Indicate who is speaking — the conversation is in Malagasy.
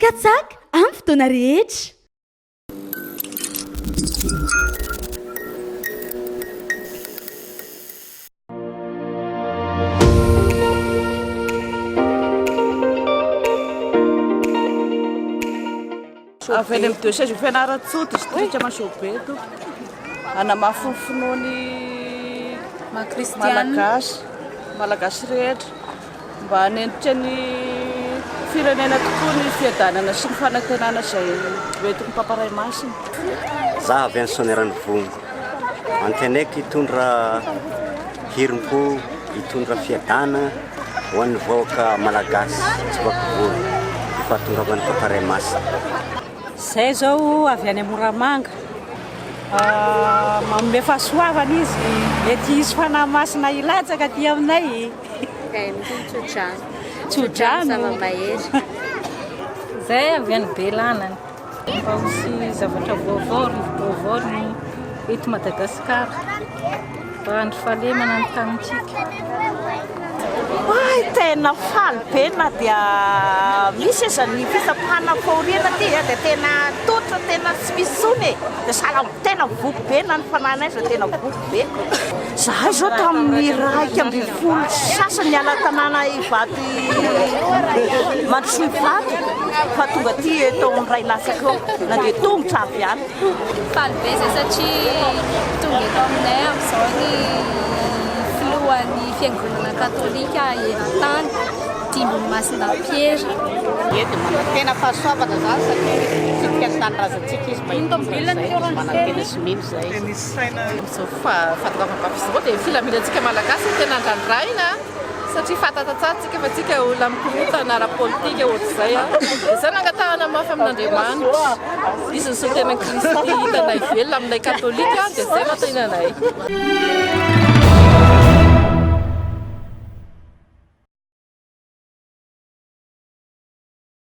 Speaker 1: Katsaka amin'ny fotoana rehetra.
Speaker 2: Avy any amin'ny diocèse Fianarantsoa, distrika Masobe tompoko. Hanamafy ny finoan'ny Malagasy, Malagasy rehetra mba hanentika ny firenena tokoa ny fiadanana sy ny fanantenana izay hoentin'ny Papa Ray Masina.
Speaker 3: Za avy any Soanierana-Ivongo. Antenaiko hitondra herim-po, hitondra fiadana ho an'ny vahoaka malagasy tsy vaky volo ny fahatongavan'ny Papa Ray Masina.
Speaker 4: Zay zao avy any Moramanga. Manome fahasoavana izy, mety hisy fanahy masina hilatsaka aty aminay.
Speaker 5: Tsodrano. Tsodrano zava-mahery.
Speaker 6: Zay avy any Belanana. Mba ho hisy zavatra vaovao, rivo-baovao ny eto Madagasikara. Mba handry fahalemana ny tanintsika.
Speaker 2: Oay tena faly be na dia misy aza ny fitsapana fahoriana aty dia tena totra tena tsy misy intsony e, dia sahala tena voky be na ny fanahinay aza tena voky be. Zahay zao tamin'ny 11 sy sasany niala tanàna Ivato Mandrosoa Ivato fa tonga aty eto amin'ny iray latsaka eo nandeha tongotra avy any.
Speaker 5: Faly be izay satria tonga eto aminay amin'izao ny filohan'ny fiangonana katolika eran-tany, Dimbin'i Masindahy Piera.
Speaker 7: Ie dia manantena fahasoavana izany satria mitsidika ny tanindrazantsika izy mba hitondra izay, manantena sy mino izay.
Speaker 8: Amin'izao fahatongavam-bava izao dia filaminantsika Malagasy no tena andrandraina satria fantatra tsara tsika fa tsika olona mikorontana ara-politika ohatr'izay a. Dia izay no angatahana mafy amin'Andriamanitra. Izy no solontenan'i Kristy hitanay velona aminay katolika dia izay no antenainay.